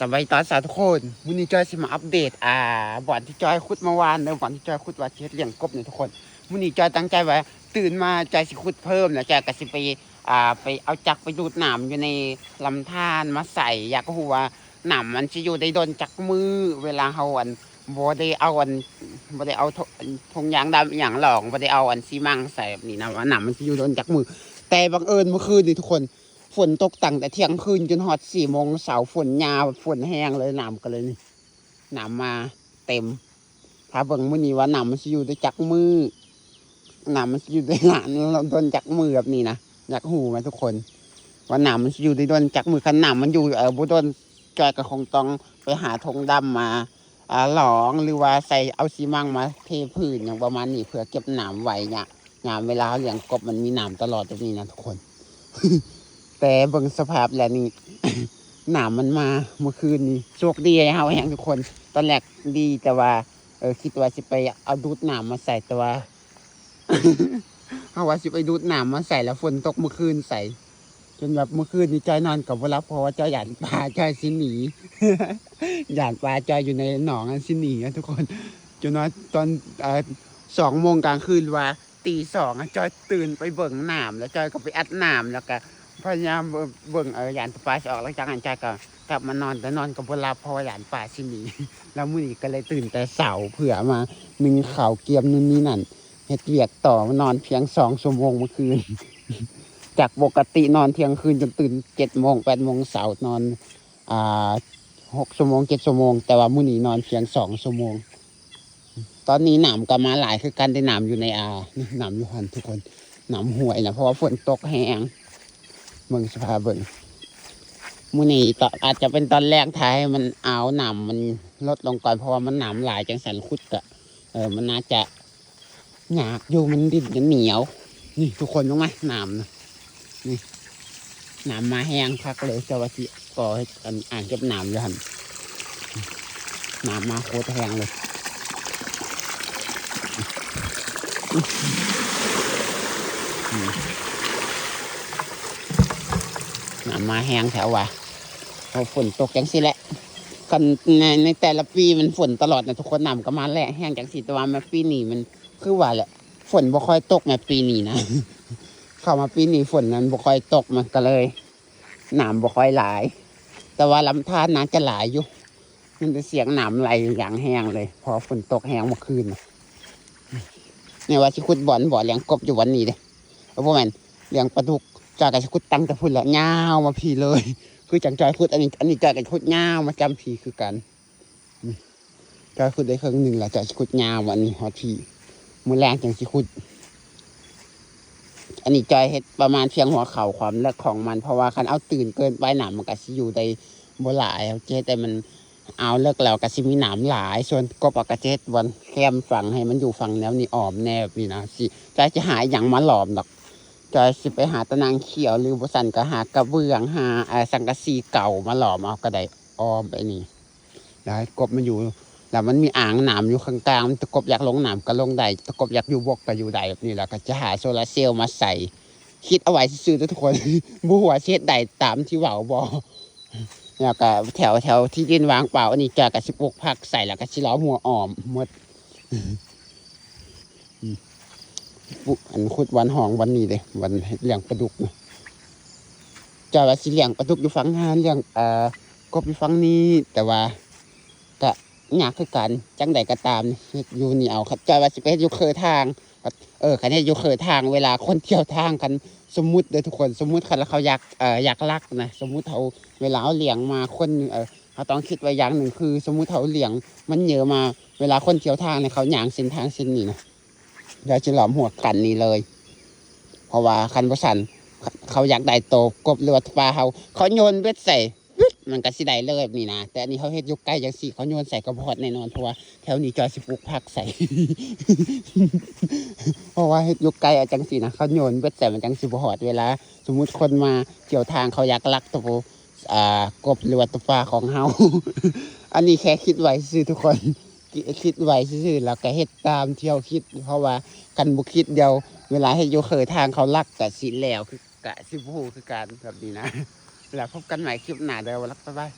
ສະບາຍດີຕອນເຊົ້າທຸກຄົນ, ມື້ນີ້ຈ້ອຍຊິມາອັບເດດ ອ່າ ບ່ອນທີ່ຈ້ອຍຂຸດເມື່ອວານເດີ, ບ່ອນທີ່ຈ້ອຍຂຸດວ່າຊິເຮັດລ້ຽງກົບນີ້ທຸກຄົນ. ມື້ນີ້ຈ້ອຍຕັ້ງໃຈວ່າຕື່ນມາຈ້ອຍຊິຂຸດເພີ່ມ ແລ້ວຈ້ອຍກໍຊິໄປ ອ່າ ໄປເອົາຈັກໄປດູດນ້ຳຢູ່ໃນລຳທານມາໃສ່. ຢາກຮູ້ວ່ານ້ຳມັນຊິຢູ່ໄດ້ດົນຈັກມື້ ເວລາເຮົາ ອັນ ບໍ່ໄດ້ເອົາ ອັນ ບໍ່ໄດ້ເອົາຖົ- ຖົງຢາງດຳອີ່ຫຍັງລອງ ບໍ່ໄດ້ເອົາ ອັນ ຊີມັງໃສ່ແບບນີ້ນະ ວ່ານ້ຳມັນຊິຢູ່ດົນຈັກມື້. ແຕ່ບັງເອີນເມື່ອຄືນນີ້ທຸກຄົນ ຝົນຕົກຕັ້ງແຕ່ທ່ຽງຄືນຈົນຮອດສີ່ໂມງເຊົ້າ, ຝົນຫຍ້າ ຝົນແຮງເລີຍ, ນ້ຳກໍເລີຍນີ້ ນ້ຳມາເຕັມ. ຖ້າເບິ່ງມື້ນີ້ວ່ານ້ຳມັນຊິຢູ່ໄດ້ຈັກມື້ ນ້ຳມັນຊິຢູ່ໄດ້ຫຼາຍດົນຈັກມື້ແບບນີ້ນະ. ຢາກຮູ້ໄໝທຸກຄົນ ວ່ານ້ຳມັນຊິຢູ່ໄດ້ດົນຈັກມື້? ຄັນນ້ຳມັນຢູ່ ເອີ ບໍ່ດົນ ຈ້ອຍກໍຄົງຕ້ອງໄປຫາຖົງດຳມາ ອ່າ ລອງ ຫຼືວ່າໃສ່ເອົາຊີມັງມາເທພື້ນຫຍັງປະມານນີ້ ເພື່ອເກັບນ້ຳໄວ້ຍາມ ຍາມເວລາເຮົາລ້ຽງກົບ ມັນມີນ້ຳຕະຫຼອດແບບນີ້ນະທຸກຄົນ. ແຕ່ເບິ່ງສະພາບແລ້ວນີ້ ນ້ຳມັນມາເມື່ອຄືນນີ້ ໂຊກດີໃຫ້ເຮົາແຮງທຸກຄົນ. ຕອນແລກດີ ແຕ່ວ່າ ເອີ ຄິດວ່າຊິໄປເອົາດູດນ້ຳມາໃສ່ ແຕ່ວ່າ ເຮົາວ່າຊິໄປດູດນ້ຳມາໃສ່ ແລ້ວຝົນຕົກເມື່ອຄືນໃສ່ ຈົນແບບເມື່ອຄືນນີ້ຈ້ອຍນອນກໍບໍ່ຫຼັບ ເພາະວ່າຈ້ອຍຢ້ານປາຈ້ອຍຊິໜີ ຢ້ານປາຈ້ອຍຢູ່ໃນໜອງນັ້ນຊິໜີນະທຸກຄົນ. ຈົນວ່າຕອນ ເອີ ສອງໂມງກາງຄືນ ຫຼືວ່າຕີສອງ ຈ້ອຍຕື່ນໄປເບິ່ງນ້ຳ ແລ້ວຈ້ອຍກໍໄປອັດນ້ຳ ແລ້ວກໍພະຍາຍາມເບິ່ງ ເອີ ຢ້ານແຕ່ປາຊິອອກ. ຫຼັງຈາກນັ້ນຈ້ອຍກໍກັບມານອນ ແຕ່ນອນກໍບໍ່ຫຼັບ ເພາະວ່າຢ້ານປາຊິໜີ. ແລ້ວມື້ນີ້ກໍເລີຍຕື່ນແຕ່ເຊົ້າ ເພື່ອມາໜຶ້ງເຂົ້າ ກຽມ ນູ່ນນີ້ນັ້ນ ເຮັດວຽກຕໍ່ ນອນພຽງສອງຊົ່ວໂມງເມື່ອຄືນ. ຈາກປົກກະຕິນອນທ່ຽງຄືນຈົນຕື່ນເຈັດໂມງ ແປດໂມງເຊົ້າ ນອນ ອ່າ ຫົກຊົ່ວໂມງ ເຈັດຊົ່ວໂມງ ແຕ່ວ່າມື້ນີ້ນອນພຽງສອງຊົ່ວໂມງ. ຕອນນີ້ນ້ຳກໍມາຫຼາຍຄືກັນເດ້ ນ້ຳຢູ່ໃນ ອ່າ ນ້ຳຢູ່ຫັ້ນທຸກຄົນ ນ້ຳຫ້ວຍນະ ເພາະວ່າຝົນຕົກແຮງ. ເບິ່ງ ສະພາບເບິ່ງ ມື້ນີ້ຕອນ ອາດຈະເປັນຕອນແລງ ຖ້າໃຫ້ມັນ ອາວ ນ້ຳມັນລົດລົງກ່ອນ ເພາະວ່າມັນນ້ຳຫຼາຍຈັ່ງຊັ້ນ ຂຸດກະ ເອີ ມັນໜ້າຈະຍາກຢູ່ ມັນດິນຈະໜຽວ. ນີ້ທຸກຄົນ ເບິ່ງນະ ນ້ຳນະ ນີ້ ນ້ຳມາແຮງຄັກເລີຍ ເຈົ້າວ່າຊິ ກໍເຮັດອັນອ່າງເກັບນ້ຳຢູ່ຫັ້ນ ນ້ຳມາໂຄດແຮງເລີຍ. ນ້ຳມາແຮງແທ້ວ່າ ເພາະຝົນຕົກຈັ່ງຊີ້ແຫຼະ. ຄັນໃນ ໃນແຕ່ລະປີມັນຝົນຕະຫຼອດນະທຸກຄົນ ນ້ຳກໍມາແລະແຮງຈັ່ງຊີ້ ແຕ່ວ່າມາປີນີ້ມັນ ຄືວ່າແຫຼະ ຝົນບໍ່ຄ່ອຍຕົກໃນປີນີ້ນະ ເຂົ້າມາປີນີ້ຝົນນັ້ນບໍ່ຄ່ອຍຕົກ ມັນກໍເລີຍນ້ຳບໍ່ຄ່ອຍຫຼາຍ ແຕ່ວ່າລຳທານໜ້າຈະຫຼາຍຢູ່ ມີແຕ່ສຽງນ້ຳໄຫຼຢ່າງແຮງເລີຍ ເພາະຝົນຕົກແຮງເມື່ອຄືນນະ. ແມ່ນວ່າຊິຂຸດບ່ອນ ບໍ່ລ້ຽງກົບຢູ່ບ່ອນນີ້ເດ້ ເອີ ບໍ່ແມ່ນ ລ້ຽງປາດຸກ ຈ້ອຍກໍຊິຂຸດຕັ້ງແຕ່ພຸ້ນລະ ຍາວມາພີ້ເລີຍ ຄືຈັ່ງຈ້ອຍຂຸດອັນນີ້ ອັນນີ້ຈ້ອຍກໍຂຸດຍາວມາຈ້ຳພີ້ຄືກັນ. ອືມ ຈ້ອຍຂຸດໄດ້ເຄິ່ງໜຶ່ງລະ ຈ້ອຍຊິຂຸດຍາວອັນນີ້ຮອດພີ້ ມື້ແລງຈັ່ງຊິຂຸດ. ອັນນີ້ຈ້ອຍເຮັດປະມານພຽງຫົວເຂົ່າຄວາມເລິກຂອງມັນ ເພາະວ່າຄັນເອົາຕື້ນເກີນໄປ ນ້ຳມັນກໍຊິຢູ່ໄດ້ບໍ່ຫຼາຍ ເຮົາຈະເຮັດໃຫ້ມັນ ເອົາເລິກແລ້ວກໍຊິມີນ້ຳຫຼາຍ. ສ່ວນກົບກໍຈະເຮັດບ່ອນແຄມຝັ່ງໃຫ້ມັນຢູ່ຝັ່ງແນວນີ້ອ້ອມແນວນີ້ນະ ຊິ ຈ້ອຍຊິຫາອີ່ຫຍັງມາລ້ອມດອກ ຈ້ອຍຊິໄປຫາຕະໜ່າງຂຽວ ຫຼືບໍ່ຊັ້ນກໍຫາກະເບື້ອງ ຫາ ເອີ ສັງກະສີເກົ່າມາລ້ອມເອົາກໍໄດ້ ອ້ອມໄປນີ້ ແລ້ວໃຫ້ກົບມັນຢູ່ ແລ້ວມັນມີອ່າງນ້ຳຢູ່ຂ້າງກາງ ແຕ່ກົບຢາກລົງນ້ຳກໍລົງໄດ້ ແຕ່ກົບຢາກຢູ່ບົກກໍຢູ່ໄດ້ແບບນີ້. ແລ້ວກໍຈະຫາໂຊລາເຊວມາໃສ່ ຄິດເອົາໄວ້ຊື່ໆເດີທຸກຄົນ ບໍ່ຮູ້ວ່າຊິເຮັດໄດ້ຕາມທີ່ເວົ້າບໍ່. ແລ້ວກໍແຖວ ແຖວທີ່ດິນວ່າງເປົ່າອັນນີ້ ຈອຍກໍຊິປູກຜັກໃສ່ ແລ້ວກໍຊິລ້ອມຮົ້ວອ້ອມໝົດ. ອືມ ປຸ ອັນ ຂຸດບ່ອນຮ່ອງບ່ອນນີ້ເດ້ ບ່ອນເຮັດລ້ຽງປາດຸກນະ. ຈອຍວ່າຊິລ້ຽງປາດຸກຢູ່ຝັ່ງຫັ້ນ ລ້ຽງ ເອີ ກົບຢູ່ຝັ່ງນີ້ ແຕ່ວ່າກະຍາກຄືກັນ. ຈັ່ງໃດກໍຕາມ ເຮັດຢູ່ນີ້ເອົາ ຈອຍວ່າຊິໄປເຮັດຢູ່ເຄີທາງ ເອີ ຄັນເຮັດຢູ່ເຄີທາງ ເວລາຄົນທ່ຽວທາງ ຄັນສົມມຸດເດີທຸກຄົນ ສົມມຸດຄັນເຂົາຢາກ ເອີ ຢາກລັກນະ ສົມມຸດເຮົາ ເວລາເຮົາລ້ຽງມາຄົນ ເອີ ເຮົາຕ້ອງຄິດໄວ້ຢ່າງໜຶ່ງ ຄືສົມມຸດເຮົາລ້ຽງມັນເຍີະມາ ເວລາຄົນທ່ຽວທາງນີ້ ເຂົາຍ່າງເສັ້ນທາງເສັ້ນນີ້ນະ ດຽວຈະລ້ອມຮົ້ວກັນນີ້ເລີຍ ເພາະວ່າຄັນບໍ່ຊັ້ນ ເຂົາຢາກໄດ້ໂຕກົບ ຫຼືວ່າປາເຮົາ ເຂົາໂຍນເບັດໃສ່ ປຶດ ມັນກໍຊິໄດ້ເລີຍແບບນີ້ນະ. ແຕ່ອັນນີ້ເຮົາເຮັດຢູ່ໄກຈັ່ງຊີ້ ເຂົາໂຍນໃສ່ກໍບໍ່ຮອດແນ່ນອນ ເພາະວ່າແຖວນີ້ຈອຍຊິປູກຜັກໃສ່ ເພາະວ່າເຮັດຢູ່ໄກ ເອົາຈັ່ງຊີ້ນະ ເຂົາໂຍນເບັດໃສ່ ມັນຈັ່ງຊິບໍ່ຮອດ. ເວລາສົມມຸດຄົນມາທ່ຽວທາງ ເຂົາຢາກລັກໂຕ ອ່າ ກົບ ຫຼືວ່າໂຕປາຂອງເຮົາ. ອັນນີ້ແຄ່ຄິດໄວ້ຊື່ໆ ທຸກຄົນ ຄິດໄວ້ຊື່ໆ ແລ້ວກໍເຮັດຕາມທີ່ເຮົາຄິດ ເພາະວ່າຄັນບໍ່ຄິດ ດຽວເວລາເຮັດຢູ່ເຄີທາງເຂົາລັກ ກໍຊິແລ້ວ ຄື ກະຊິບໍ່ຮູ້ຄືກັນແບບນີ້ນະ. ແລ້ວພົບກັນໃໝ່ຄລິບໜ້າເດີ ບາຍບາຍ.